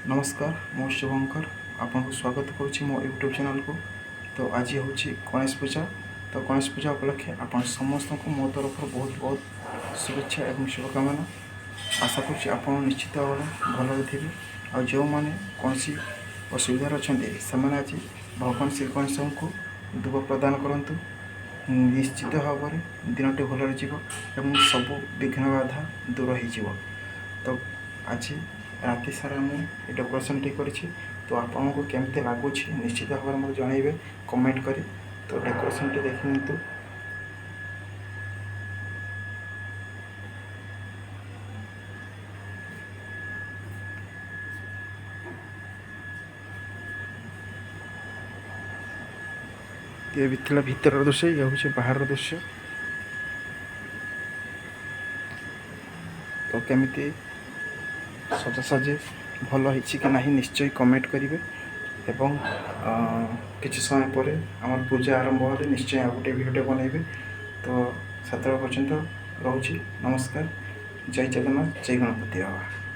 ନମସ୍କାର, ମୁଁ ଶୁଭଙ୍କର ଆପଣଙ୍କୁ ସ୍ୱାଗତ କରୁଛି ମୋ ୟୁଟ୍ୟୁବ୍ ଚ୍ୟାନେଲ୍କୁ। ତ ଆଜି ହେଉଛି ଗଣେଶ ପୂଜା। ତ ଗଣେଶ ପୂଜା ଉପଲକ୍ଷେ ଆପଣ ସମସ୍ତଙ୍କୁ ମୋ ତରଫରୁ ବହୁତ ବହୁତ ଶୁଭେଚ୍ଛା ଏବଂ ଶୁଭକାମନା। ଆଶା କରୁଛି ଆପଣ ନିଶ୍ଚିତ ଭାବରେ ଭଲରେ ଥିବେ, ଆଉ ଯେଉଁମାନେ କୌଣସି ଅସୁବିଧାରେ ଅଛନ୍ତି ସେମାନେ ଆଜି ଭଗବାନ ଶ୍ରୀ ଗଣେଶଙ୍କୁ ଦୁବ ପ୍ରଦାନ କରନ୍ତୁ। ନିଶ୍ଚିତ ଭାବରେ ଦିନଟି ଭଲରେ ଯିବ ଏବଂ ସବୁ ବିଘ୍ନ ବାଧା ଦୂର ହେଇଯିବ। ତ ଆଜି ରାତି ସାରା ମୁଁ ଏ ଡେକୋରେସନ୍ଟି କରିଛି। ତ ଆପଣଙ୍କୁ କେମିତି ଲାଗୁଛି ନିଶ୍ଚିତ ଭାବରେ ମୋତେ ଜଣାଇବେ କମେଣ୍ଟ କରି। ତ ଡେକୋରେସନ୍ଟି ଦେଖିନିଅନ୍ତୁ। ଇଏ ବି ଥିଲା ଭିତରର ଦୃଶ୍ୟ, ଇଏ ହେଉଛି ବାହାରର ଦୃଶ୍ୟ। ତ କେମିତି ସଜାସଜି ଭଲ ହେଇଛି କି ନାହିଁ ନିଶ୍ଚୟ କମେଣ୍ଟ କରିବେ, ଏବଂ କିଛି ସମୟ ପରେ ଆମର ପୂଜା ଆରମ୍ଭ ହେଲେ ନିଶ୍ଚୟ ଆଉ ଗୋଟେ ଭିଡ଼ିଓଟେ ବନେଇବେ। ତ ସେତେବେଳେ ପର୍ଯ୍ୟନ୍ତ ରହୁଛି, ନମସ୍କାର, ଜୟ ଜଗନ୍ନାଥ, ଜୟ ଗଣପତି ବାବା।